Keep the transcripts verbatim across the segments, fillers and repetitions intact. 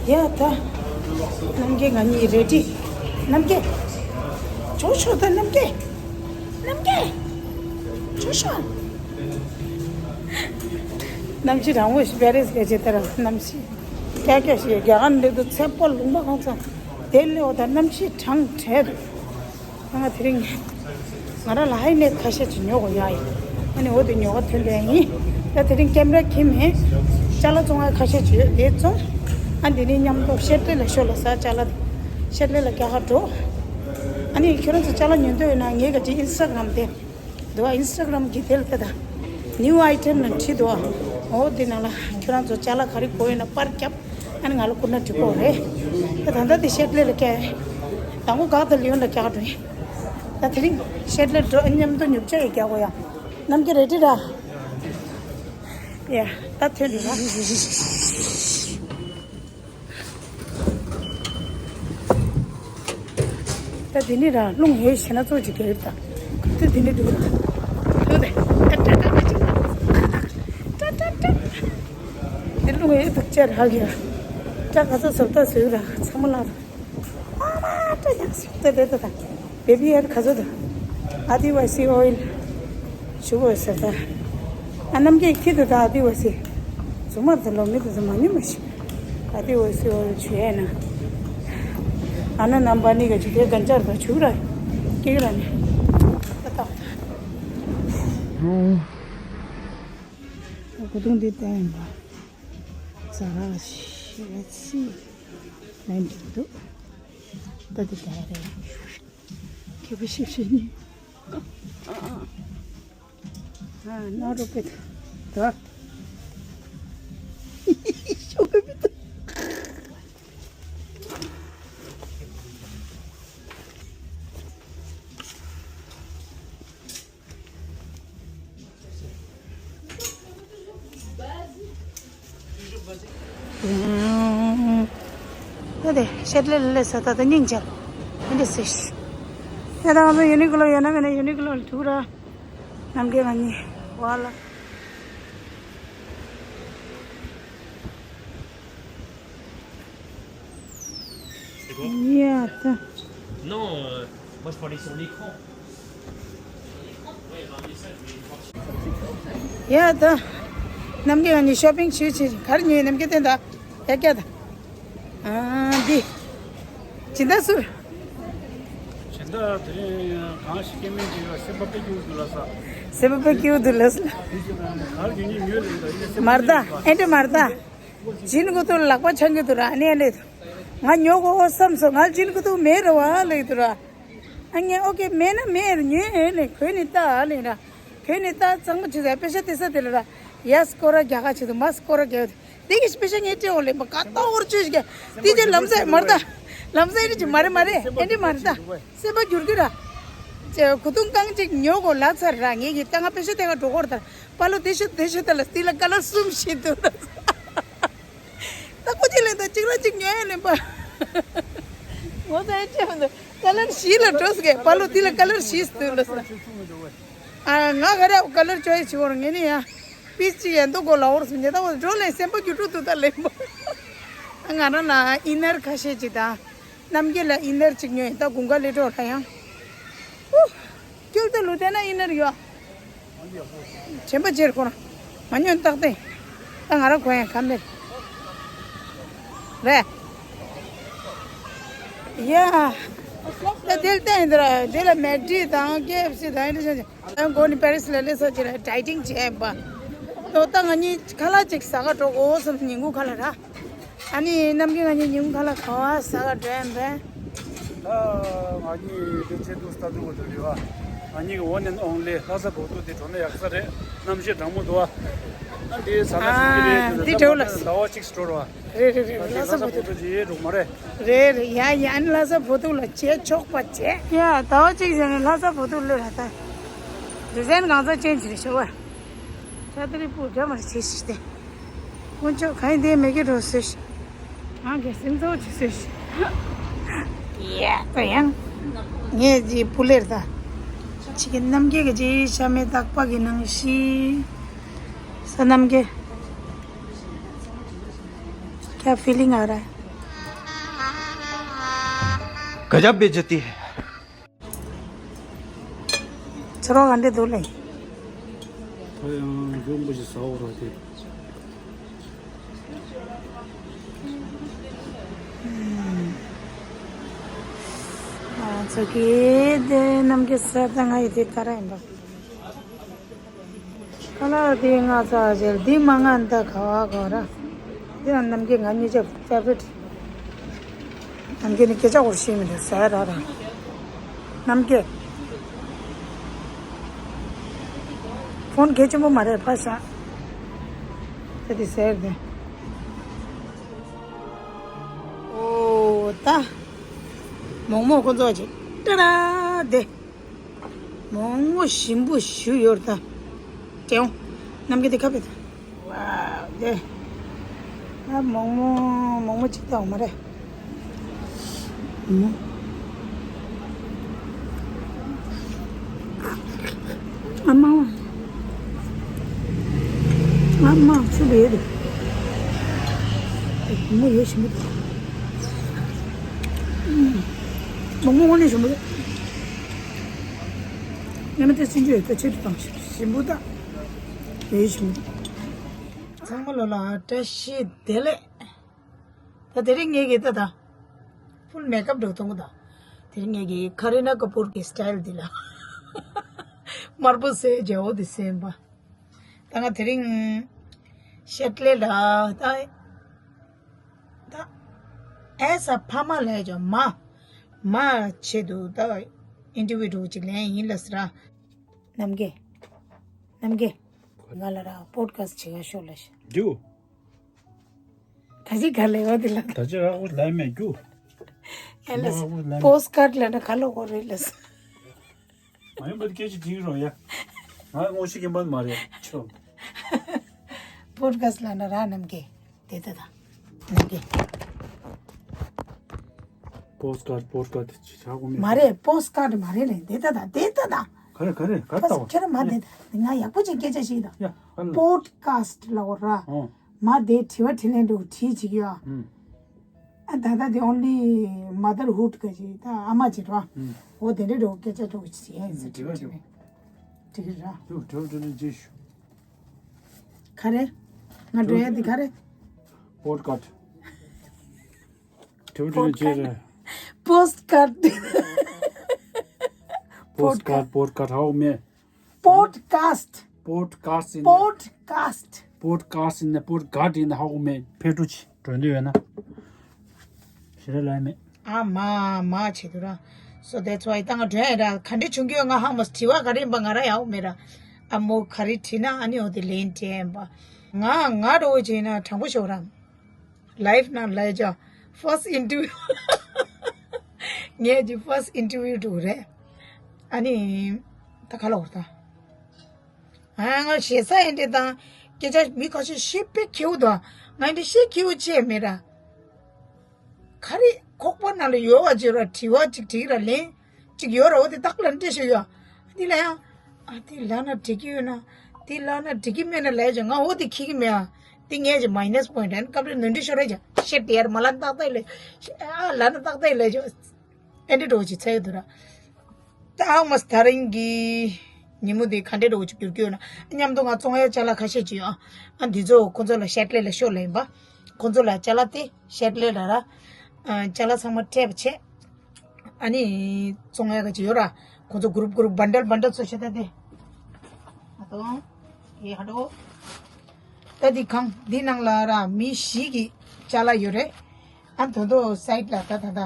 ཡ་ད། རྣམ་རྒྱལ་ང་གཉིས་རེ་ཌི། རྣམ་རྒྱལ། ཆོག་ཆོག་ད་རྣམ་རྒྱལ། རྣམ་རྒྱལ། ཆོག་ཆོག་གནམ་གཤིས་གྲང་མོ་ཞིག་པེ་རེས་ལས་བྱེད་དེ་ར་གནམ་གཤིས། ཀྱ་ཀྱ་ཞིག་རྒྱ་གར་འདི་དུ་ཚེ་པོ་ལུང་པ་གང་ཚང་། དེ་ལེའོ་ད་གནམ་གཤིས་གྲང་དྲགས་འདུག་ང་དེ་རིང་། ང་རང་ལ་ཧའི་ནེག་ཁ་ཤས་ཅིག་ཉོ་དགོས་ཡ་ཡིན། ཨ་ནི་འོ་དེ་ཉོ་ག་ཐོན་པ་ཡིན། ད་དེ་རིང་ཀེམ་ར་ཁྱིམ་མེད། ཅ་ལག་བཙོང་ཡ་ཁ་ཤས་ཅིག་ཡོད་དེ་བཙོང་། ཨ་འདི་ནི་མཉམ་དུ་ཤེད་ལེ་ལ་ཤོ་ལ་ས་ཅ་ལག་དེ། ཤེད་ལེ་ལ་རྒྱག་ག་འགྲོ། ཨ་ནི་ཁྱོད་རང་ཚོ་ཅ་ལག་ཉོ་འདོད་ཡོད་ན་ངའི་ག་ཅིག་ཨིན་སི་ཊ་གྷ་རམ་དེ། འདུག་ཨ་ཨིན་སི་ཊ་གྷ་རམ་གི་དེ་ལ་ལྟ་ད། ནིའུ་ཨའི་ཊེམ་ལ་བྲིས་འདུག་ཨ། འོ་དེ་ནང་ལ་ཁྱོད་རང་ཚོ་ཅ་ལག་ག་རེ་དགོས་ཡོད་ན་པར་རྒྱབ། ཨ་ནི་ང་ལ་བསྐུར་ན་འགྲིག་གོ་རེད། ད་ད་ལྟ་དེ་ཤེད་ལེ་ལ་སྐྱེལ། དང་པོ་འགག་དང་ལིའོན་ལ་རྒྱག་འགྲོ་ཡིན། ད་དེ་རིང་ཤེད་ལེ་འགྲོ་མཉམ་དུ་ཉོ་ཆ་ཡི་རྒྱག་གོ་ཡ། རྣམ་རྒྱལ་རེ་ཌི་ར། ཡ། ད་ཐོན་འགྲོ་ར། ད་དེ་ནི་ར་རླུང་ཧེ་ཤེ་ན་ཚོ་ཅིག་གེ་རེད་ད། ད་དེ་ནི་འདུག་ར། འདུག་དེ། ཏ་ཏ་ཏ་ཏ་ཅིག་ཏ་ཏ་ཏ། དེ་རླུང་ཧེ་འདུག་ཅེ་ར་གི་ར། ད་ག་ཚོད་བཟོ་ལྟ་བཟོས་ར་ཚང་མ་ལ་ར། ཨ་མ་ད་ཡང་སྲིད་ད་ད་ད་ད། བེ་བི་ཧེར་ག་ཚོད་ད། ཨ་དི་ཝ་སི་ཨོ་ཡིལ། ཞུ་དགོས་ཟེར་ད། ཨ་རྣམ་རྒྱལ་ཁྱི་དེ་ད་ཨ་དི་ཝ་སི། རྫུན་མ་དེ་ལོ་མི་དེ་ཚོ་མ་ཉུང་མ་ཞིག་ཨ་དི་ཝ་སི་ཨོ་ཡིལ་ཆུ་ཡས་ན། ཨ་ན་རྣམ་པ་གཉིས་ཀ་ཅིག་དེ་གན་ཅར་དང་ཆུ་ར། ཀེག་ར་ནི། ད་ད། གོ་དུང་འདི་བསྟན་ཡིན་པ། ཟ་ར་ཞེས་ཚིག་ལན་འགྲིག་འདུག་ད་འདི་ག་རེད། ཁྱེད་པ་ཤེས་ཤེས་ནི། ཨ་ཨ། ཨ་ན་རོ་པེ་ད། ཤོ་པེ་པེ་ད། ད་དེ་ཤེད་ལེ་ལེ་ས་ད་ད་སྙིང་རྗེ། ཨེ་འདྲ་སེ་ཤི། ཡ་ད་ང་ཚོ་ཡུ་ནི་ཀློ་ཡོད་ན་མེད་ན་ཡུ་ནི་ཀློ་ལ་ཐུག་ར། རྣམ་རྒྱལ་ང་གཉིས་བ་ལ། ཡ་ད། Non, euh, moi je parlais sur l'écran. ཡ་ད། རྣམ་རྒྱལ་ང་གཉིས་ཤོ་པིང་བྱེད་བྱེད་ག་རེ་ཉོས་རྣམ་རྒྱལ་བསྟན་ད། ཡ་སྐྱ་ད། ཨ་འདི། སྦྱིན་བདག་ཟུར། སྦྱིན་བདག་དེ་རིང་གང་ཞིག་སྐྱེ་དམན་གྱི་སེམས་པ་དཔེ་སྐྱིད་པོ་འདུག་ལ་ས། སེམས་པ་དཔེ་སྐྱིད་པོ་འདུག་ལ་ས། དེ་ཞིག་ག་རེ་ཉོས་ཉོས་ལ་ཡིན་ད་ཡིན་ན་སེམས་པ་མར་ད་སྐྱིད་པོ་ཨེ་འདྲ་མར་ད། སྦྱིན་དགོས་འདུག་ལག་པ་འཆང་གི་འདུག་ར་ཨ་ནི་ཨ་ལས་འདུག་ང་ཉོ་དགོས་བསམ་སོང་ང་སྦྱིན་དགོས་འདུག་མེད་ར་བ་ལས་འདུག་ར། ཨ་ངས་ཨོ་ཀེ་མེད་ན་མེད་ར་ཉོས་ཨེ་ལས་གོས་ནི་ལྟ་ཨ་ལས་ར། གོས་ནི་ལྟ་གཙང་མ་བྱེད་ས་པེ་ཤ་སྟེར་ས་དེ་ལ་ར། ཡ་སྐོར་ར་རྒྱག་ག་བྱེད་འདུག་མ་སྐོར་ར་རྒྱག་དེ་གི་པེ་ཤ་ངས་སྤྲད་འོང་ལས་མ་ཀ་ཏོ་འོར་བཅོས་ཤིག་དེ་ཅི་ལམ་སེ་མར་ལྟ། ལམ་སེ་ཨེ་འདྲ་ཅིག་མ་རེད་མ་རེད་ཨེ་འདྲ་མ་རེད་ད། སེམས་པ་འགྱུར་གི་ར། ཅེ་གོས་ཐུང་རྐང་གཅིག་ཉོ་དགོས་ལབ་ཚར་ར་ངེད་ཀྱིས་ད་ང་པེ་ཤ་སྟེར་ག་འགྲོ་དགོས་རེད་ད། པ་ལོ་དེ་ཤོད་དེ་ཤོད་ད་ལ་སྟི་ལ་ཀ་ལར་གསུམ་བཞི་འདུག་ར། ད་ཁོ་གཅིག་ལེན་ད་གཅིག་ལ་གཅིག་ཉོ་ཡ་ལེན་པ། ངོ་ཚ་ཡ་ཅེ་མི་འདུག་ཀ་ལར་བཞི་ལ་འགྲོ་སི་གེ་པ་ལོ་དེ་ལ་ཀ་ལར་བཞི་འདུག་ལ་ས། ཨ་ང་ག་རེ་ཀ་ལར་ཅོ་ཡི་བྱེད་འོར་ངེད་ནི་ཡ། པིས་ཅིག་ཡན་དུ་གོ་ལ་འོར་སུ་ཉེ་ད་འོ་འགྲོ་ལེན་སེམས་པ་རྒྱུ་ཕྲུག་ཏུ་ད་ལེན་པ། ང་རང་ལ་ཨིན་ནར་ཁ་ཤས་ཅིག་དང་། རྣམ་རྒྱལ་ལ་ཨིན་ནར་ཅིག་ཉོས་ཡིན་ད་དགུན་ཁ་ལས་འགྲོ་ལ་ཡང་། ཨུ། སྐྱུར་ཏེ་ལུས་བསྡད་ན་ཨིན་ནར་ཡོད། དྲན་པ་བརྗེད་ཁོ་རང་། མ་ཉོས་རྟགས་བརྟན། ད་ང་རང་གོན་ཡང་ཁ་མེད། རེད། ཡ། ད་དེ་ལྟ་ཡིན་ད་ར་དེ་ལ་མེག་ཌི་དང་ཀེ་ཨེཕ་སི་དང་ཨིན་ཌི་ཤན་ཅིག་ཨ་མགོ་ནི་པེ་རི་སི་ལ་སླེབས་ས་ཅིག་ལ་ཌའི་ཊིང་བྱས་ཡིན་པ། ལོ་ད་ང་གཉིས་ཁ་ལག་ཅིག་ཟ་ག་འགྲོ་དགོས་བསམ་ཉིན་གུང་ཁ་ལག་ར། ཨ་ནི་རྣམ་རྒྱལ་ང་གཉིས་ཉིན་གུང་ཁ་ལག་ག་བ་ཟ་ག་འགྲོ་ཡིན་པས། ད་ང་གཉིས་དེ་ཆེད་དུ་ལྟ་དུས་འོ་དེ་རེད་བ། ང་གཉིས་ཀྱི་one and only ལྷ་ས་བོ་ཏོ་དེ་འགྲོ་ན་ཡག་ས་རེད། གནམ་གཤིས་གྲང་མོ་འདུག་བ། ཨ་འདི་ཟ་ན་ཞིམ་གྱི་རེད། ཨ་འདི་འགྲོ་ལ། ཟླ་བ་གཅིག་འགྲོ་ར་བ། རེད་རེད་རེད་རེད། ལྷ་ས་བོ་ཏོ་ཅི་འགྲོ་མ་རེད། རེད་རེད། ཡ་ཡ་ཨ་ནི་ལྷ་ས་བོ་ཏོ་ལ་བྱས་ཆོག་པ་བྱས། ཡ་ཟླ་བ་གཅིག་ཟེར་ནས་ལྷ་ས་བོ་ཏོ་ལོས་ར་ད། ཌི་ཛའིན་གང་ས་ཅན་ཅི་རེད་ཤོ་བ། ཤ་ཏི་རི་པུ་འདྲ་མར་བྱེད་ཤིག་སྟེ། དཀོན་མཆོག་གང་ཡིན་དེ་མེ་གི་འགྲོ་ཟེར་ཤིག་ང་གི་སེམས་ཚོར་ཅི་ཟེར་ཤིག་ཡ་ད་ཡང་། ངས་ཀྱི་བུ་ལེར་ད། ཅི་གི་རྣམ་རྒྱལ་གི་ཅི་ཤ་མེད་རྟག་པ་གི་ནང་ཤི། ས་རྣམ་རྒྱལ། क्या फीलिंग आ रहा है? गजब बेइज्जती है। ཚོར་བ་ག་འདྲ་འདུག་ལེ། ད་ཡང་མགྱོགས་པོ་ཞིག་ཟ་འོ་ར་དེ། ང་ཚོ་གི་དེ་རྣམ་རྒྱལ་ཟ་ད་ང་ཡི་དེ་ད་ར་ཡིན་པ། ཁ་ལག་དེ་ང་ཚ་ཞལ་འདི་མ་ང་འདི་ག་བ་གོ་ར། འདི་ཡང་རྣམ་རྒྱལ་ང་གཉིས་ཆ་ཕེ་ཝ་རི་ཊི། རྣམ་རྒྱལ་ནི་སྐད་ཆ་འོར་ཤེས་མི་འདུག་ཟེར་ར་ར། རྣམ་རྒྱལ། ཕོན་གལ་ཆེན་པོ་མ་རེད་ཕ་ཤ། དེ་དེ་ཟེར་དེ། ཨོ་ད། མོག་མོག་ཁོ་ཚོ་ཅིག་ཏྲ་ར་དེ། མོག་མོག་ཞིམ་པོ་ཞིག་ཡོད་ད། ཅེའོ། རྣམ་རྒྱལ་དེ་ཁ་པེ་ད། ཝའོ་དེ། ཨ་མོག་མོག་མོག་མོག་ཅིག་ད་འོ་མ་རེད། ཨ་མ། ཨ་མ་ཆུ་བེ་རེད། མོག་མོག་ཡོད་ཞིམ་པོ་འདུག་མོག་མོག་དངོས་གནས་ཞིམ་པོ་རེད། ཉི་མ་དེ་སྲིན་ཆུ་ཡོད་ད་ཆེད་དུ་བཏང་ཞིམ་པོ་ད། ཡོད་ཞིམ་པོ་འདུག་ཚང་མ་ལོ་ལ་བཀྲ་ཤིས་བདེ་ལེགས། ད་དེ་རིང་ངེད་ཀྱི་ད་ད། ཕུལ་མེག་ཨབ་འགྲོ་གཏོང་གི་ད། དེ་རིང་ངེད་ཀྱི་ཁ་རི་ན་ཀ་པུར་གྱི་སི་ཊལ་འདི་ལ། དམར་པོ་སེ་རྒྱ་བོ་འདི་སེམས་པ། ད་ང་དེ་རིང་ཤེད་ལས་ལ་ད། ད། ཨེ་ས་ཕ་མ་ལས་ཀྱང་མ། མ་ཆེད་དུ་ད། ཨིན་ཊར་བིའུ་འགྲོ་ཅིག་ལེན་ཡིན་ལ་ཟེར་ར། རྣམ་རྒྱལ། རྣམ་རྒྱལ། ང་ལ་ར་པོ་ཌི་ཁ་སི་ཊི་བྱེད་ག་ཤོག་ལ་ཤི། རྒྱུ། ད་ཅི་ག་ལེ་བ་དེ་ལ། ད་ཅི་རག་པོ་ལ་མེད་རྒྱུ། ཨེ་ལ། པོ་སི་ཊི་ཀཱཌ་ལ་ན་ག་ལོ་གོ་རེད་ལ་ས། མ་ཡིན་པ་སྐད་ཆ་དྲིས་རོགས་ཡ། ང་ངོ་ཤེས་མཁན་པ་མ་རེད་ཆོ། པོ་ཌི་ཁ་སི་ཊི་ལ་ན་ར་རྣམ་རྒྱལ། དེ་ད་ད། རྣམ་རྒྱལ། པོ་སི་ཊི་ཀཱཌ་པོ་སི་ཊི་ཀཱཌ་ཅི་ཆག་གོ་མེད། མ་རེད་པོ་སི་ཊི་ཀཱཌ་མ་རེད་ལེ་དེ་ད་ད་དེ་ད་ད། ག་རེ་ག་རེ་ག་རེ་ལྟ་བ། ཁྱེད་རང་མ་དེ་ད་ང་ཡག་པོ་ཅིག་སྐད་ཆ་ཞིག་ད། ཡ་ཨ་ལ། པོ་ཌི་ཁ་སི་ཊི་ལ་འོ་ར། ཨོ། མ་དེ་དྲི་བ་དྲིས་ལན་འགྲོ་དྲིས་ཅིག་ཡ། ཨུམ། ཨ་ད་ད་དེ་ཨོན་ལི་མ་དར་ཧུཌ་ག་ཅིག་ད་ཨ་མ་ཅིག་ར། ཨུམ། འོ་དེ་འདྲ་འགྲོ་སྐད་ཆ་འགྲོ་ཅིག་ཡ་ཡིན་ས་དྲི་བ་འགྲོ། དྲི་གི་ར། ཡོ་དྲི་བ་དྲི་ལན་རྗེས་ཞུ། ག་རེ། ང་འགྲོ་ཡ་དེ་ག་རེ། པོ་ཌི་ཁ་སི་ཊི། དྲི་བ་དྲི་ལན་རྗེས་ར། པོ་སི་ཊི་ཀཱཌ། པོ་སི་ཊི་ཀཱཌ་པོ་སི་ཊི་ཀཱཌ་ཧའོ་མེ། པོ་ཌི་ཁ་སི་ཊི། པོ་ཌི་ཁ་སི་ཊི་ཡིན་ན། པོ་ཌི་ཁ་སི་ཊི། པོ་ཌི་ཁ་སི་ཊི་ཡིན་ན་པོ་ཌི་ཁ་སི་ཊི་ཡིན་ན་ཧ་གོ་མེད་ཕེ་ཀྲུ་ཆི་འགྲོ་འདོད་ཡོད་ན། ཞེ་དྲག་ལབ་མེད། ཨ་མ་མ་བྱེད་དུ་ར། So that's why ད་ང་འགྲོ་ཡ་ར་ག་འདྲ་བྱུང་གི་ཡོད་ང་ཧ་མ་དྲི་བ་ག་རེ་ཡིན་པ་ང་ར་ཡག་མེད་ར། ཨ་མོ་ག་རེ་དྲིས་ན་ཨ་ནི་འོ་དེ་ལན་སྤྲད་ཡིན་པ། ང་ང་འགྲོ་བྱས་ན་དྲང་པོ་ཤོད་ར། ལའིབ་ནང་ལ་ཡ་ཅག་first interview། ངས་ཀྱི་first interview་འགྲོ་རེད། ཨ་ནི། ད་ག་ལ་འོར་ད། ཨ་ང་ཞེ་ས་ཡིན་དེ་དང་། སྐད་ཆ་མི་ཁ་ཤས་ཤེས་པའི་ཁྱེའུ་དང་ང་འདི་ཤེས་ཁྱེའུ་ཆེ་མེད་ར། ག་རེ་ཁོག་པ་ནང་ལ་ཡོད་བ་ཅེས་ར་དྲི་བ་ཅིག་དྲིས་ར་ལན་ཅིག་ཡོད་ར་འོ་དེ་བདག་ལ་འདྲི་ཞུ་ཡོད། འདི་ལ་ཡང་། ཨ་དེ་ལ་ན་འགྲིག་གི་ཡོད་ན། དེ་ལ་ན་འགྲིག་གི་མེད་ན་ལས་ཀྱང་ང་འོ་དེ་ཁྱི་གི་མེད་ཨ། དེ་ངས་ཀྱི་མའི་ནས་པོ་ཡིན་ཊི་ཨ་ནི་སྐབས་རེ་ནོར་འཁྲུལ་ཤོར་ར་ཀྱང་ཤེས་དེ་ཡར་མ་ལ་ཏག་ཏག་ལས། ཨ་ལ་ན་ཏག་ཏག་ལས་ཀྱང་། ཨེ་འདྲ་འགྲོ་ཅིག་ཚད་འདུག་ར། ད་ཨ་མ་ད་རིང་གི་ཉིན་མོ་འདི་ག་འདྲ་འགྲོ་ཅིག་འགྱུར་གྱི་ཡོད་ན་མཉམ་དུ་ང་བཙོང་ཡ་ཅ་ལག་ཁ་ཤས་ཅིག་ཡོད་ཨ། ཨ་འདི་ཚོ་ཁོ་ཚོ་ལ་ཤེད་ལས་ལ་ཤོག་ལ་ཡིན་པ། ཁོ་ཚོ་ལ་ཅ་ལག་དེ་ཤེད་ལས་ལ་ར། ཨ་ཅ་ལག་ཚང་མ་སྤྲད་པ་བྱས། ཨ་ནི་བཙོང་ཡ་ག་ཅིག་ཡོད་ར། ཁོ་ཚོ་གུ་རུབ་གུ་རུབ་བན་ཌལ་བན་ཌལ་ཚོ་བྱས་ད་དེ། ཨ་དོ། ཨེ་ཧ་ཏོ། ད་འདི་གང་འདི་ནང་ལ་ར་མི་བཞི་གི་ཅ་ལག་ཡོད་རེད། ཨ་ད་དོ་སའིཌ་ལ་ད་ད་ད།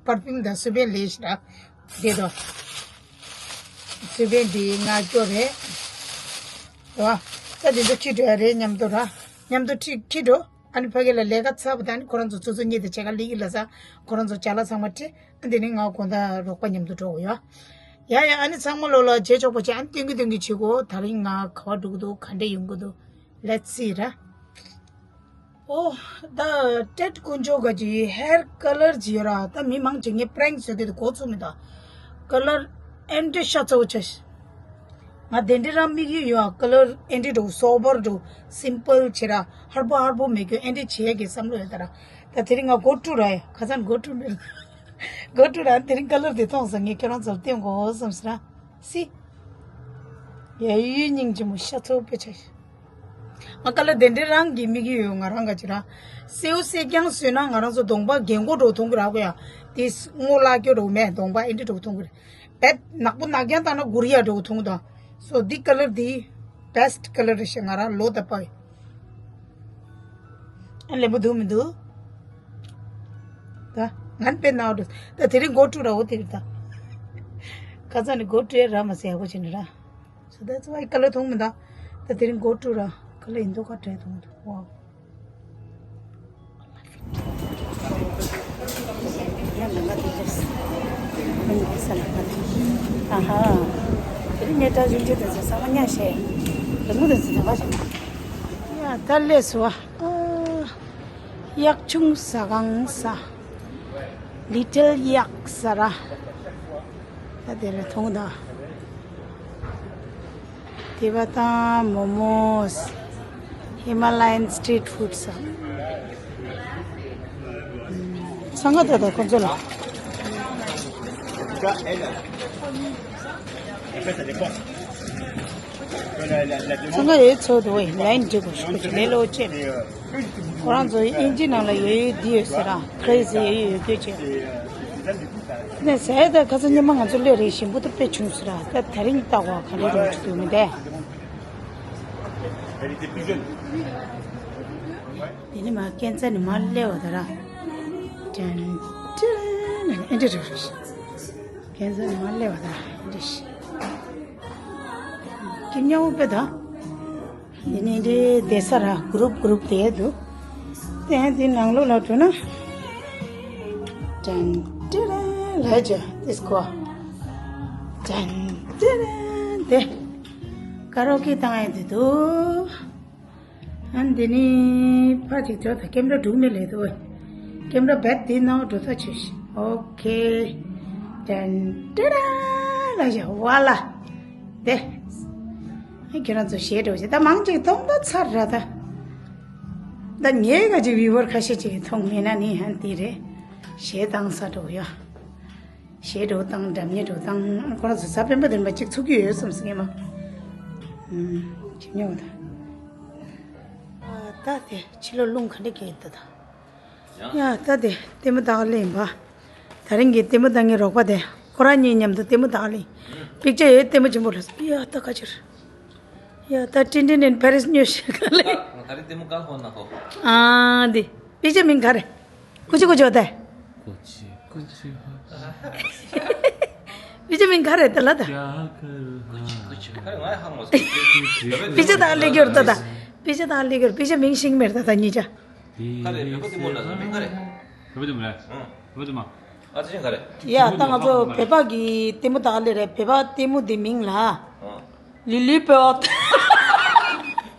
པར་ཕིའུམ་དང་སུ་བེན་ལས་ཤི་ར། དེ་དོ། སུ་བེན་འདི་ང་སྐྱོ་རེད། དོ། ད་འདི་ཚོ་ཁྲིད་འགྲོ་ཡ་རེད་མཉམ་དུ་ར། མཉམ་དུ་ཁྲིད་ཁྲིད་འགྲོ། ཨ་ནི་ཕ་གི་ལ་ལས་ཀ་ཚར་བ་དང་ཁོ་རང་ཚོ་ཚོ་ཚོ་གཉིས་དང་བྱེད་ཀ་ལི་གི་ལ་ས། ཁོ་རང་ཚོ་ཅ་ལག་ཚང་མ་ཁྲིད། ཨ་འདི་ནི་ང་དགོང་དག་རོགས་པ་མཉམ་དུ་འགྲོ་དགོས་ཡོད། ཡ་ཡ་ཨ་ནི་ཚང་མ་ལོ་ལ་རྗེས་ཆོག་པོ་བྱེད་ཨ་ནི་སྟོན་གི་སྟོན་གི་བྱེད་དགོས་ད་རིང་ང་ག་བ་འགྲོ་གི་འདུག་ག་འདྲ་ཡོང་གི་འདུག Let's see ར། ཨོ། ད་ཏེད་དཀོན་མཆོག་ག་ཅི་ཧེར་ཀ་ལར་ཅི་ཡོད་ར་ད་མི་མང་ཅིག་ངས་པྲེང་བཟོས་དེ་གོ་ཚུགས་མི་འདུག་ཀ་ལར་ཨེ་འདྲ་ཤ་ཚ་བོ་ཆ་ཤི། ང་དེ་འདྲ་རང་དམིགས་ཡུལ་ཡོད་ཨ་ཀ་ལར་ཨེ་འདྲ་འགྲོ་སོ་བར་འགྲོ་སིམ་པལ་བྱེད་ར་ཧར་པོ་ཧར་པོ་མེད་རྒྱུ་ཨེ་འདྲ་བྱེད་ཡ་གི་བསམ་བློ་ཡོད་ད་ར། ད་དེ་རིང་ང་གོ་ཀྲུ་ར་ཡ་ཁ་སང་གོ་ཀྲུ་མེད་ལ། གོ་ཀྲུ་ར་དེ་རིང་ཀ་ལར་དེ་མཐོང་སོང་། ངས་ཁྱོད་རང་ཚོར་བསྟན་དགོས་བསམ་ཟེར་ར། སི། ཡ་ཡུས་སྙིང་རྗེ་མོ་ཤ་ཚོ་དཔེ་ཆ་ཤ། ང་ཀ་ལར་དེ་འདྲའི་རང་གི་དམིགས་ཡུལ་ཡོད། ང་རང་ག་ཅི་ར། སེའུ་སེ་རྐྱང་བཟོས་ན་ང་རང་ཚོ་གདོང་པ་རྒན་གོག་འགྲོ་མཐོང་གི་ར་གོ་ཡ། དེ་སྔོ་ལ་སྐྱོ་འགྲོ་མེད། གདོང་པ་ཨེ་འདྲ་འགྲོ་མཐོང་གི་རེད། བེད་ནག་པོ་ནག་རྐྱང་བཏང་ན་གུ་རི་ཡ་འགྲོ་མཐོང་དང་། སོ་འདི་ཀ་ལར་འདི་བེ་སི་ཊི་ཀ་ལར་རེད་ཤག་ང་རང་ལོ་ད་པ་ཡོད། ཨ་ལེན་པོ་འདུག་མི་འདུག་ད་ང་དཔེ་ནག་འགྲོ། ད་དེ་རིང་གོ་ཀྲུ་ར་འོ་དེ་རེད་ད། ཁ་ཚ་ནི་གོ་ཀྲུ་ཡ་ར་མ་ཟེར་ཡག་པོ་བྱས་ནི་ར། So that's why ཀ་ལར་མཐོང་མི་འདུག་ད་དེ་རིང་གོ་ཀྲུ་ར་ཀ་ལར་ཡིན་མདོག་ཁ་བྲལ་མཐོང་འདུག་ཝའོ། ཡ་ད་ལས་སུ་བ། གཡག་ཆུང་ཟ་ཁང་ཟ། ལི་ཊལ་གཡག་ཟ་ར། ད་དེ་ལ་མཐོང་དང་། དེ་བ་དང་མོ་མོས། Himalayan street food ཟ། ཚང་ག་ད་ད་ཁོ་ཚོ་ལ། ཚང་ག་ཡོད་ཚོད་དུ་བས་ལན་འགྲིག་གོ་ཤུགས་ཀྱི་ལེ་ལོ་ཅེ། ཁོ་རང་ཚོ་ཨིན་ཇི་ནང་ལ་ཡོད་ཡོད་འདི་ཡོད་ཟེར་ར། ཁ་རེ་ཟེར་ཡོད་ཡོད་སྐྱོ་ཅེ། ནས་ཟས་དང་ཁ་སང་ཉི་མ་ང་ཚོ་སླེབས་རེད། ཞིམ་པོ་དང་དཔེ་བྱུང་ཟེར་ར། ད་དེ་རིང་ལྟ་བ་ག་རེ་རུང་ཅི་འདུག་མི་འདས། དེ་ནི་མ་ཁྱད་མཚར་ནི་མ་སླེབས་པ་ད་ར། ཏན་ཏན་ཨེ་འདྲ་རེད། ཁྱད་མཚར་ནི་མ་སླེབས་པ་ད་ཨེ་འདྲ་ཞིག་ཁྱི་མྱའུ་དཔེ་ད། དེ་ནས་འདི་བསྡད་ས་ར་གུ་རུབ་གུ་རུབ་བསྡད་འདུག་དེ་འདི་ནང་ལོགས་ལ་འགྲོ་ན། ཏན་ཏན་ལ་ཇ་དིས་ཀོ། ཏན་ཏན་དེ་ཀ་རོ་ཀེ་བཏང་ཡ་དེ་འདུག་ཨ་འདི་ནི་ཕ་ཅིག་ཅོ་ད་ཀེམ་ར་འགྲུག་མེད་ལས་འདུག་ཀེམ་ར་བེད་དེ་ནང་འགྲོ་ས་ཆོས་ཤིག་ཨོ་ཁེ། ཏན་ཏན་ལ་ཇ་ཝ་ལ། དེ། ཨེ་ཁྱེད་རང་ཚོ་གཞས་འགྲོ་བྱེད་ད་མང་ཅིག་མཐོང་ད་ཚར་ར་ད། ད་ངས་ག་ཅིག་བི་ཝར་ཁ་ཤས་ཅིག་མཐོང་མེད་ན་ནི་ཧན་དེ་རེད། གཞས་བཏང་ས་འགྲོ་ཡ། གཞས་འགྲོ་བཏང་འགྲམ་ཉེ་འགྲོ་བཏང་ཁོ་རང་ཚོ་ས་སྤེན་པ་དེ་འདྲ་གཅིག་ཚུགས་ཀྱི་ཡོད་བསམ་སྲིད་ངེས་མ། ཨུམ། ཁྱེད་ཉོ་ད། ད་དེ་ཕྱི་ལོ་རླུང་ག་འདྲ་གྱིན་ད་ད། ཡ་ད་དེ་ལྟད་མོ་ལྟ་ག་སླེབས་ཡིན་པ། ད་རིང་གི་ལྟད་མོ་ལྟ་མཁན་རོགས་པ་དེ་ཁོ་རང་གཉིས་མཉམ་དུ་ལྟད་མོ་ལྟ་ག་སླེབས་ཡིན། པིག་ཅར་ཡོད་ལྟད་མོ་ཆེན་པོ་ལ། ཡ་ད་ཁ་ཕྱིར། ཡ་ད་ཏིན་ཏིན་ཨིན་པེ་རིས་ཉོ་ཤེས་ག་ལེ། ད་རིང་ལྟད་མོ་ག་ཧོ་ན་ཧོ། ཨ་འདི་པིག་ཅར་མིང་ག་རེ། ཀུ་ཅི་ཀུ་ཅོ་ཏེ། ཀུ་ཅི་ཀུ་ཅི་ཧོ། པིག་ཅར་མིང་ག་རེ་ད་ལ་ད། ཀུ་ཅི་ཀུ་ཅི་ཧོ། ང་ཧ་མ་སོ། པིག་ཅར་ད་ལེ་གྱུར་ད་ད། པིག་ཅར་ད་ལེ་གྱུར་པིག་ཅར་མིང་ཤེས་མེད་ད་ད་གཉིས་ཆ། ག་རེ་བོད་པ་ལྟད་མོ་ལ་མིང་ག་རེ། བོད་པ་ལྟད་མོ་རེད། ཨང་། བོད་པ་ལྟད་མོ། ཨ་ཙི་ཅན་ག་རེ། ཡ་ད་ང་ཚོ་བོད་པ་གི་ལྟད་མོ་ད་ལེ་རེད། བོད་པ་ལྟད་མོ་འདི་མིང་ལ། ཨང་། ལི་ལི་པོད།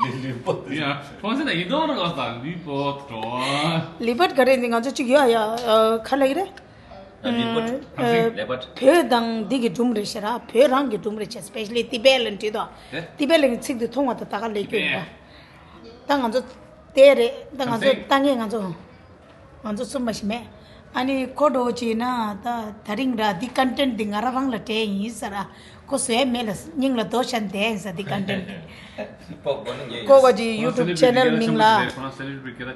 ལི་ལི་པོད། ཡ་ཁོང་ཚོ་ན་ཡིན་དོ་ར་ག་ས་ལི་པོད་འགྲོ། ལི་པོད་ག་རེ་འདི་ང་ཚོ་གཅིག་ཡ་ཡ་ཁ་ལ་ཡི་རེད། ལི་པོད། ཨ་ལི་པོད། བོད་དང་འདི་གི་སྒྲུང་རེད་ཤག་ར། བོད་རང་གི་སྒྲུང་རེད་ཤག་སི་པེ་ཤལ་ལི་ཏི་བེད་ལ་འབྲི་དོ། ཏི་བེད་ལ་ཚིག་འདི་མཐོང་བ་དང་ད་ག་ལེ་སྐྱོ་ཡིན་པ། ད་ང་ཚོ་དེ་རེད། ད་ང་ཚོ་ད་ངས་ང་ཚོ། ང་ཚོ་གསུམ་མ་ཞིག་མེད། ཨ་ནི་ཁོ་འགྲོ་བྱས་ན་ད་ད་རིང་ར་འདི་ཀོན་ཊེན་ཊི་འདི་ང་རང་རང་ལ་སྤྲད་ཡིན་ཟེར་ར། ཁོ་བཟོས་མེད་ལ་སྙིང་ལ་རྡོ་ཤ་འདེད་ཡིན་ཟེར་འདི་ཀོན་ཊེན་ཊི་འདི། ཁོ་ག་ཅི་ཡུ་ཊུབ་ཆེ་ནལ་མིང་ལ།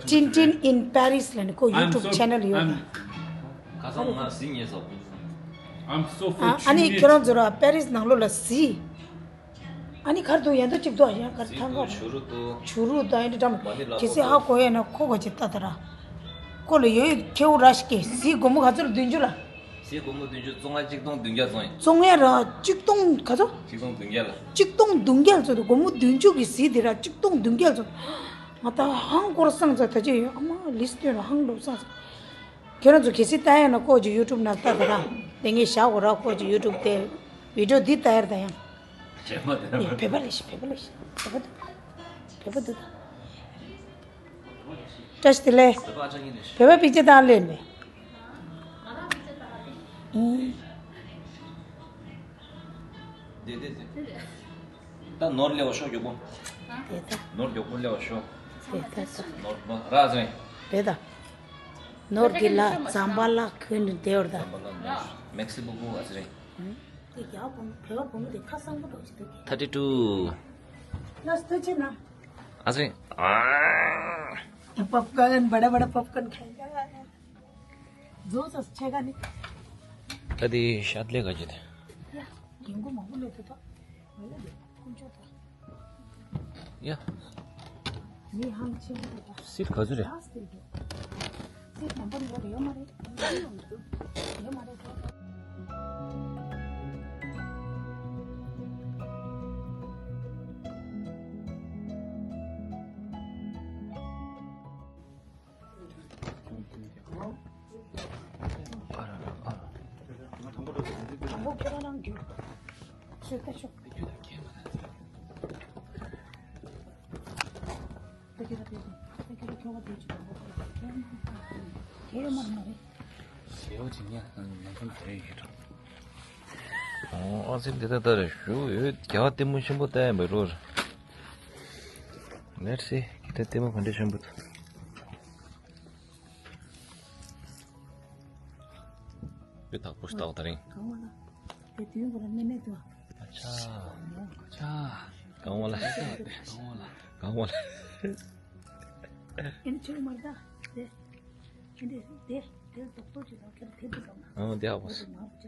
ཏིན་ཏིན་ཨིན་པེ་རིས་ལ་ནི་ཁོ་ཡུ་ཊུབ་ཆེ་ནལ་ཡོད་ད། ཁ་སང་ང་གཟིགས་ངེས་སོ། ཨ་ནི་ཁྱོད་རང་ཚོ་ར་པེ་རིས་ནང་ལོགས་ལ་གཟིགས། ཨ་ནི་གར་དུ་ཡན་དུ་གཅིག་ཏུ་ཡང་གར་ཐང་ག་ཆུ་རུ་དུ། ཆུ་རུ་དང་ཨེ་འདྲ་འདྲ་མ་གལ་སྲིད་ཧ་གོ་ཡ་ན་ཁོ་ག་ཅི་ལྟ་ད་ར། ཁོ་ལ་ཡོད་ཡོད་ཁེའུ་ར་ཞིག་གི་གཟིགས་སྒོར་མོ་ག་ཚོད་བདུན་ཅུ་ལ། གཟིགས་སྒོར་མོ་བདུན་ཅུ་བཙོང་ང་གཅིག་སྟོང་བདུན་བརྒྱ་བཙོང་ཡིན། བཙོང་ཡ་ར་གཅིག་སྟོང་ག་ཚོད། གཅིག་སྟོང་བདུན་བརྒྱ་ལ། གཅིག་སྟོང་བདུན་བརྒྱ་ལ་ཚོད་དུ་སྒོར་མོ་བདུན་ཅུ་གི་གཟིགས་དེ་ར་གཅིག་སྟོང་བདུན་བརྒྱ་ལ་ཚོད། ང་ད་ཧང་སྐོར་སང་ཚ་ད་ཅི་ཡོད་ཨ་མ་ལིས་སྟོན་ལ་ཧང་འགྲོ་སང་ཚ། ཁྱེད་རང་ཚོ་གལ་སྲིད་ལྟ་ཡ་ན་ཁོ་གི་ཡུ་ཊུབ་ནང་ལྟ་ད་ར། དེ་ངས་བཞག་གོ་ར་ཁོ་གི་ཡུ་ཊུབ་དེ་བི་ཌི་ཡོ་འདི་ལྟ་ཡར་ད་ཡང་། བྱས་མ་དེ་ན་ཡེ་བོད་པ་ལས་ཤི་བོད་པ་ལས་ཤི་བོད་པ་འདུག་བོད་པ་འདུག་ད། བཀྲ་ཤིས་བདེ་ལེགས། བོད་པ་པིག་ཅར་བཏང་ལེན་མེད། ཨིན། དེ་དེ་དེ། ད་ནོར་ལེ་བ་ཤོག་མགྱོགས་པོ། དེ་ད། ནོར་མགྱོགས་པོ་ལེ་བ་ཤོག་དེ་ད་ད། ནོར་མ་ར་ཟེ། དེ་ད། ནོར་གྱི་ལ་ཛམ་བྷ་ལ་ཁོན་ནི་དེ་བར་ད། ཛམ་བྷ་ལ་ནོར་མེག་སི་པོ་གོ་ཨ་ཙི་རེད། དེ་རྒྱ་བོ་བོད་བོ་མོ་དེ་ཁ་སང་པོ་འགྲོ་ཅི་དེ། ཐར་ཊི་ཊུ། ལ་སྟོད་ཆེ་ན། ཨ་ཙི་རེད། पॉपकॉर्न, बड़ा बड़ा पॉपकॉर्न खाएगा। जो सस छेगा नहीं। ད་དེ་ཤ་ལེ་ག་ཅི་དེ། ཡ། རྒན་གོ་མང་པོ་ལོས་ཐུབ་ད། ཡ། མི་ཧང་ཆེན་པོ་ད། སིལ་ག་ཚོད་རེད། ཨ་སིལ་འགྲོ། སིལ་དམ་པོ་རེད་ཡོད་མ་རེད། ཡོད་མ་རེད། ཨོ་ཨ་ཙི་འདི་ལྟ་ལྟ་རེད་ཞུ་ཡོད། རྒྱ་ལྟད་མོ་ཆེན་པོ་ལྟ་ཡིན་པའི་རོ། Let's see. ད་ལྟད་མོ་ག་འདྲ་ཆེན་པོ་འདུག་དེ་དག་པོ་ཞིག་ལྟ་བ་ད་རིང་། གང་བ་ལ། དེ་དུས་གོ་ལ་མེ་མེ་དུ། ཨ་ཅག་ཨ་ཅག་གང་བ་ལ། གང་བ་ལ། གང་བ་ལ། ཨེ་ནི་ཆེ་མར་ད། དེ། ཨེ་འདི་དེ་དེ་ཏོག་ཏོག་ཅིག་དང་ཁྱེད་ཐེབས་དུ་གང་ན། ཨ་དེ་ཧ་གོ་སོང་། ད་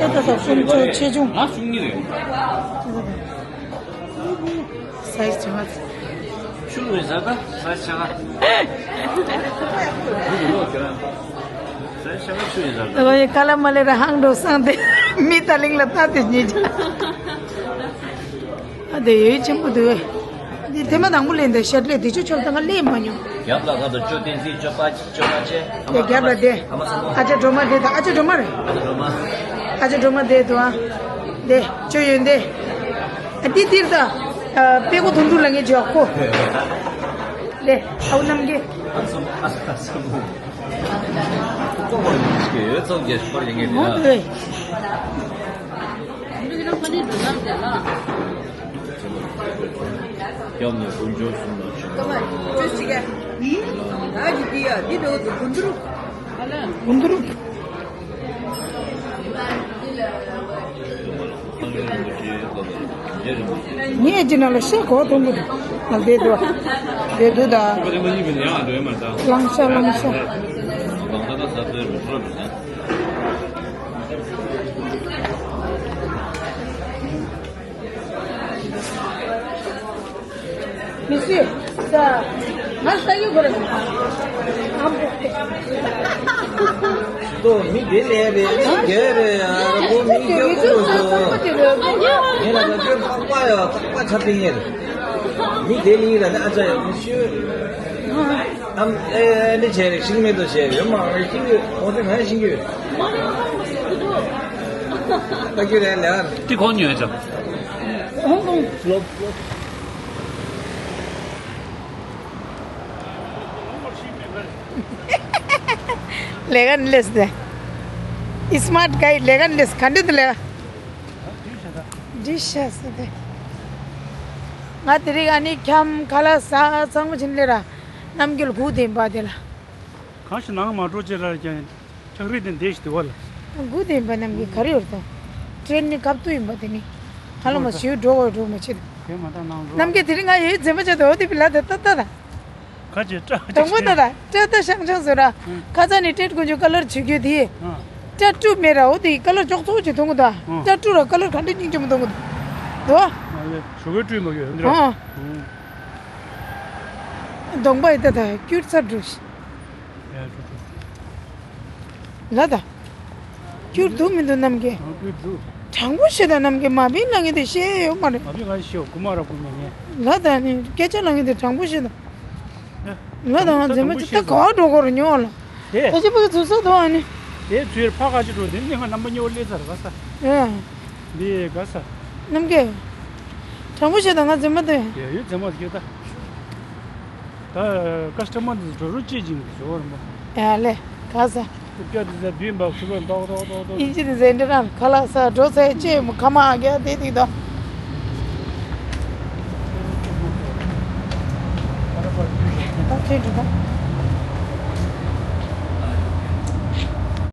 ལྟ་ས་སུམ་ཅུ་ཆེ་ཆུང་། ང་སུམ་གཉིས་རེད། སའི་ཛི་ཆུང་ང་། ཆུང་རེད་ཟ་ད་སའི་ཛི་ཆུང་ང་། སའི་ཛི་ཆུང་ང་ཆུང་རེད་ཟ་ད། ད་ཡི་ཀ་ལ་མ་ལེ་ར་ཧང་འགྲོ་སང་དེ་མི་ད་ལིང་ལ་ད་དེ་ཉེ་ཆ། ཨ་དེ་ཡོད་ཆེན་པོ་འདུག་འདི་ཐེངས་མ་དང་པོ་ལེན་དེ་ཤར་ལེ་དེ་ཆུ་ཆོག་ད་ང་ལེན་མ་མྱོང་། རྒྱབ་ལ་ཁ་དུ་ཅོ་བསྟན་འཛིན་ཅོ་པ་ཅོ་པ་ཅེ། དེ་རྒྱབ་ལ་དེ། ཨ་མ་ཚང་མ། ཨ་ཅག་སྒྲོལ་མ་དེ་དང་ཨ་ཅག་སྒྲོལ་མ་རེད། ཨ་ཅག་སྒྲོལ་མ། ཨ་ཅག་སྒྲོལ་མ་དེ་དུ་ཨ། དེ་ཅོ་ཡོན་དེ། ཨ་དེ་དེར་ད། ཨ་པེ་ཀོ་དུང་དུ་ལ་ངེ་ཇོག་གོ། དེ་ཨའུ་རྣམ་རྒྱལ། ཨ་ཚང་ཨ་ཚང་ཚང་མ། ཚོགས་པ་ཡོད་ཚོགས་རྒྱལ་ཤོར་ཡིན་ངེས་ཨོ་དེ། དེ། སྐྱབས་གནས་དཀོན་མཆོག་གསུམ་ལ་ཕྱག་འཚལ་ལོ། ཨ་ཅི་འདི་ཡ་འདི་འདྲ་བོ་དེ་གུན་དུ་རུ། གུན་དུ་རུ། ངས་ཅི་ན་ལ་ཤ་གོ་གཏོང་གི་འདུག་ང་བསྡད་འདུག་བསྡད་འདུག་ད། གླང་ཤ་གླང་ཤ། མི་སུས་ས་ང་ལྟ་གི་གོ་རེ་ཨམ་ཏོ་མི་དེ་ལས་རེད། མི་དེ་རེད། ཨ་ཁོ་མི་རྒྱབ་ཁོ་སོ། ངས་ལ་ད་ཁྱོད་ལྷག་པ་ཡ་ལྷག་པ་ཆ་པིང་ཡེ་རེད། མི་དེ་ལི་ར་ནི་ཨ་ཅག་ཡ་མི་ཤོད། ཨམ་ཨེ་ཨེ་འདི་བྱས་རེད། ཤིང་མེད་དོ་བྱས་རེད། མ་ཤིང་གི་འོ་དེ་ང་ཤིང་གི་ད་ཁྱོད་ལས་ལས་ཨ། ཏི་ཁོང་ཉོས་ཅང་། ཧོང་ཀོང་། ལོབ་ལོབ། ལས་ཀ་ལས་སྟེ། ཨི་སི་མཱར་ཊི་གྷའི་ལས་ཀ་ལས་ག་འདྲ་དུ་ལས་ཀ། འདི་ཤ་ཟེར་ཏེ། ང་དེ་རིང་ཨ་ནི་འཁྱམ་ཁ་ལག་ཟ་ཚང་མ་བྱིན་ལེ་ར། རྣམ་རྒྱལ་སྒུག་དེ་འབའ་དེ་ལ། གང་ཞིག་ནང་མ་འགྲོ་ཅེས་ར་ཀྱང་། ལྕགས་རི་དེ་འདས་ཤིག་དུ་བ་ལ། སྒུག་དེ་ཡིན་པ་རྣམས་ཀྱི་ག་རེ་ཡོད་དོ། ཀྲེན་ནི་ཁབ་ཏུ་ཡིན་པ་དེ་ནི། ཧ་ལམ་ཞིའུ་འགྲོ་བ་འགྲོ་མ་བྱེད། དེ་མ་ད་ནང་འགྲོ། རྣམ་རྒྱལ་དེ་རིང་ང་ཡོད་འཛེམ་པ་བྱེད་དོ་དེ་བི་ལ་དེ་ཏ་ཏ་ད། ཁ་ཅེ་ཏྲ་དང་པོ་ད་ད་ཏྲ་ཏ་ཤང་ཤང་ཟེར་ར། ཁ་ཚ་ནི་ཏྲེད་ཀུན་ཆུ་ཀ་ལར་ཆུ་རྒྱུ་དེ། ཏྲ་ཏྲུ་མེ་ར་འོ་དེ་ཀ་ལར་ཅོག་ཚོ་ཅི་ཐོང་གི་ད། ཏྲ་ཏྲུ་ར་ཀ་ལར་ག་འདྲ་སྙིང་རྗེ་མོ་ཐོང་གི་ད། ཞོ་གའི་ཏྲུ་མ་གི་འདི་ར། གདོང་པ་ཡི་ད་ད་ཀྱུར་ཚར་འགྲོ་ཤི། ལ་ད། ཀྱུར་འདུག་མི་འདུག་རྣམ་རྒྱལ། དྲང་པོ་བཤད་ད་རྣམ་རྒྱལ་མ་བིན་ལ་ངས་དེ་བཤད་ཡོད་མ་རེད། མ་བིན་ང་ཤི་ཡོད་ཀུ་མ་ར་ཀུ་མ་ངས། ལ་ད་ནི་སྐད་ཆ་ལ་ངས་དེ་དྲང་པོ་བཤད་ད། ལ་ད་ང་འཛེམ་པ་ཅི་ད་ག་བ་འགྲོ་གོ་རུ་ཉོ་ལ། དེ་ད་ཅི་པ་གི་ཚུགས་ས་དོ་ཨ་ནི། དེ་ཚུར་ཕ་ག་ཅི་འགྲོ་དེ་ནི་ང་རྣམ་པ་གཉིས་པོ་སླེབས་ཚར་ག་ས། ཨེ། འདི་ག་ས། རྣམ་རྒྱལ། དྲང་པོ་བཤད་དང་ང་རྫུན་མ་འདོད། ཡ་ཡོད་རྫུན་མ་ཡོད་ད། ད་ཀ་སི་ཊ་མར་འདི་འགྲོ་རུ་ཅི་ཅིང་འགྲོ་བར་མ། ཡ་ལེ། ག་ས། སྐྱ་དེ་ས་བདུན་པ་ཚུར་ལ་ཏོག་ཏོག་ཏོག་ཏོག་ཨིན་ཇི་དེ་ཟེར་འདྲ་རང་ཁ་ལག་ས་འགྲོ་ཚེ་ཅེ་མོ་ཁ་མ་ཨ་རྒྱ་དེ་དེ་དོ། ད་ཁྱེད་འགྲོ་ད།